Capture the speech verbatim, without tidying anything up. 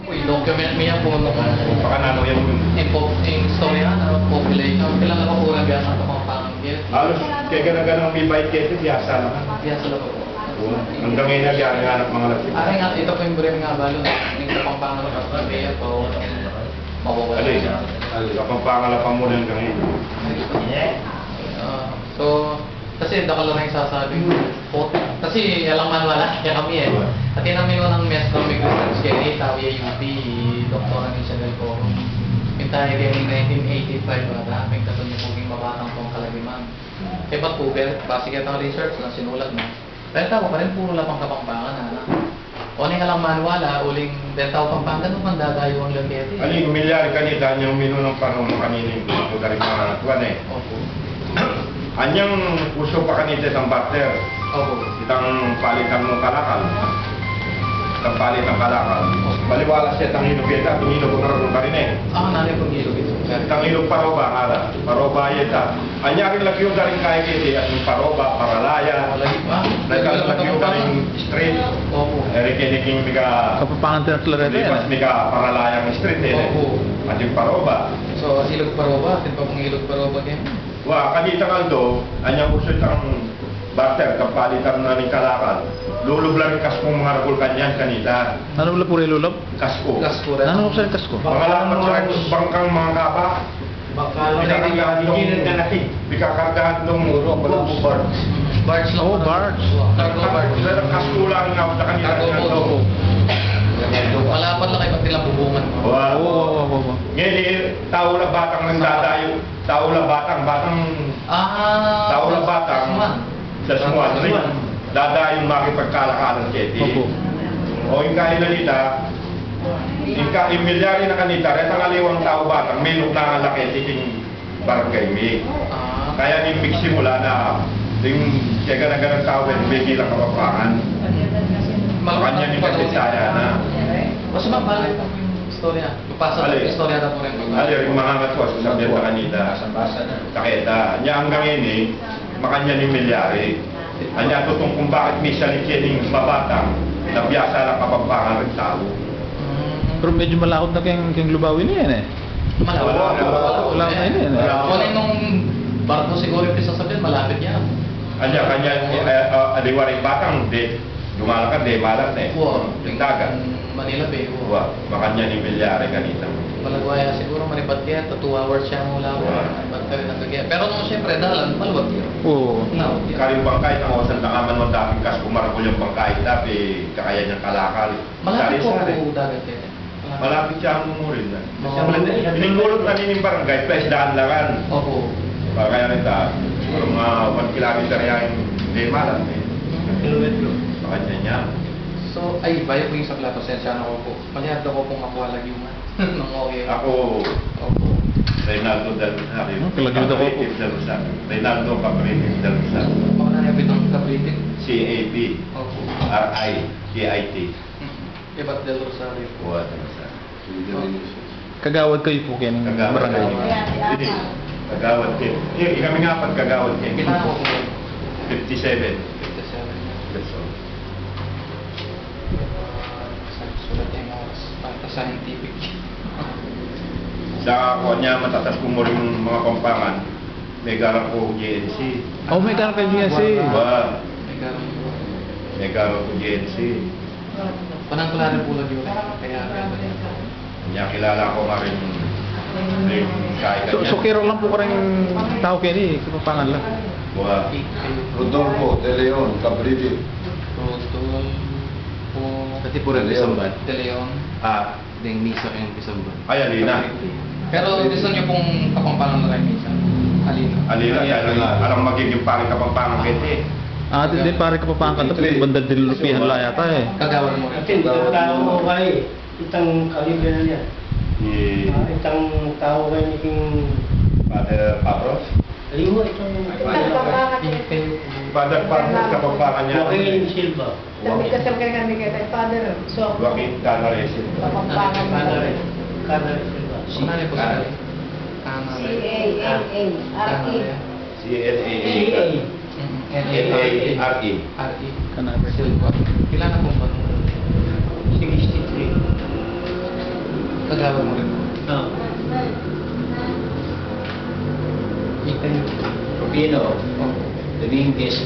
I-document mi yan pu nung impo-, ing istorya na population. Kilala ku pu rin biasa Kapampangan keti. Halos kaya gana-ganang mibait keti, biasa na. Biasa na pu. Oo. Anggang ngeni, biasa na anak mangalap. Ari nga, ita pu ing buri ming abalu, ing Kapampangan na kasi, kaya pa, mawawala. Ano yun? Kapampangan na pa muna anggang ngeni. Ah, so, kasi dakal na rin sasabi. Kasi alang man wala, kaya kami e. Pati nang minunang miyas kami Christians kaya ni tau ya U P, Doktor Anisha del Coro. Minta ya kaya ning nineteen eighty-five ata, pengkatun ya pu king mabatang pung kalagiman. Kaya pa pu, base kaya tang research na sinulat na. Pero tau pa rin, puro lapang Kapampangan, ana. O, ning alang maniwala, uling deta o Pampanga, no, mandadayuan lang keti. Aling milyari kanita, anyang minunang panahun kanini, pu dari mga tuan e. Opo. Anyang uso pa kanita itang barter. Opo. Itang palitan mu kalakal. Itang palitan kalakal. Opo. Baliwala siya itang ilog keta, itang ilog na ragun pa rin e. Ah, nanay pung ilog ita. Itang ilog paroba, ala. Paroba yeta. Anya rin lagyu da ring kaya keti, ating paroba, paralaya. Lagi pa. Lagi pa lagyu da ring street. Opo. Eri keni king mika Kapampangan tinatla reta lipas yan, e. Mika paralaya ing street, e. Opo. Ating paroba. So, ilog paroba, atin pa pung ilog paroba keni. Wa, kanitang aldo, anyang uso itang barter, kapalitan na ning kalakal. Lulub la ring kaskung mangaragul kanyan kanita. Nanu la pu ring lulub? Kasko. Kasko rin. Nanu pu ring kasko? Mangalapat la ring bangkang mangakaba. Bangkang mangakaba. Pikakargahan dong, pikakargahan dong barge. Barge lang. O, barge. Cargo barge. Kasko la ring awa kanita. Cargo boat. Malapat la kaya pati lang bubungan. Wa. O, wa, wa, wa, wa. Ngeni, tau la batang nagdadayu. Tau la batang, batang. Ah, tau la batang. Sasmuan. Sasmuan, rin. Sasmuan. Dadayun makipagkalakalan keti. Opo. O, ing kaina nita, ing ka-, ing milyari na kanita, retang aliwang tau batang, menuknangan la keti king barangay mi. Ah. Kaya ning migsimula na, ing kegana-ganang tau, mebilang Kapampangan. Makanyan ing kasisaya na. Mas mabalik ang istorya. Pasa na istorya na pu rin. Ali, ring mangangatu, sasabian ta kanita. Basa-basa na. Taketa, nya anggang ini, makanyan ing milyari. Anya tutung kung bakit misan ing kening mabatang, nabiasa lang Kapampangan ring tau. Pero medyo malakot na keng, keng Lubao ini yan e. Malakot. Malakot na ini yan e. Malakot. Kung nung barko siguro ing pisasabian, malapit yan. Anya, kanyan, e, e, aliwa ring batang, de, dumalakad, de, malat na e. Wa. Ing dagat. Manila Bay, wa. Wa, makanyan ing milyari kanita. Palagwa ya siguro, manibat kaya, two hours ya mula. Wa. Manibat ka rin ang kaya. Pero nung siyempre, dalan, maluwag ya. Oo. Maluwag ya. Karing bangkay, tang awasan da naman, dating kasko maragul yang bangkay, tapi kakayan yang kalakal. Malapit pu, sari-sari. Pu dagat kaya. Malapit ya mu rin na. Oo. Ining kulot na nining barangay, pes daan la rin. Opo. Barangay na ita, siguro mga one kilometer ya ing de malat e. Kilometro. Makanyan ya. So, ay, bayu ku ing sabla, pasensya na ku pu. Malyari ku pung makualag yu ngan. Nung okay. Aku, opo. Reynaldo del Rosario. Hmm, kalagyu da ku pu. Cabriti del Rosario. Reynaldo Cabriti del Rosario. Baka na yung pitong Cabriti? C A B. Opo. R I T I T. Mm. Ibat del Rosario. Wa, del Rosario. Kagawad kayu pu keng barangay? Kagawad. Ini, kagawad keni. Ini, kami nga apat kagawad keni. Ilang taon na pu? Fifty-seven. Fifty-seven years old. Sulat yang oras, para scientific. Sa kuwan ya, matatas ku mu ring Kapampangan. Megaran ku G N C. O, megaran kayu G N C. Wa. Megaran ku G N C. Panangkala rin pu la yu, kaya, kaya. Nya kilala ku nga rin, rin kaya. So, so, kero lang pu karing tau keni, Kapampangan la? Wa. Rodolfo de Leon Cabriti. Rodolfo. Pati pu rin de Leon. De Leon. A. Deng misa keng pisamban. Ay, ali na. Pero gustu yu pung Kapampangan la ring misa? Ali na. Ali na, ali na. Alang magiging pari Kapampangan keti. A, atin ding pari Kapampangan keti, bandang dilupihan la yata e. Kagawad mu rin. Atin, itang tau kaya, itang kalibre na niya. I- A, itang tau kaya ni king Father Pabros? Aliwa, itang Father Pabros, Kapampangan niya. Joaquin Silva. Sabi ka, sabi ka, sabi ka, Father, so, Joaquin Canales. Kapampangan. Canales. Canales. Canales. Canales. C A N A L E. C A N A L E. Canales. Canales. Sixty-three. Pagawag mo. Oh. Pino. Dominguez.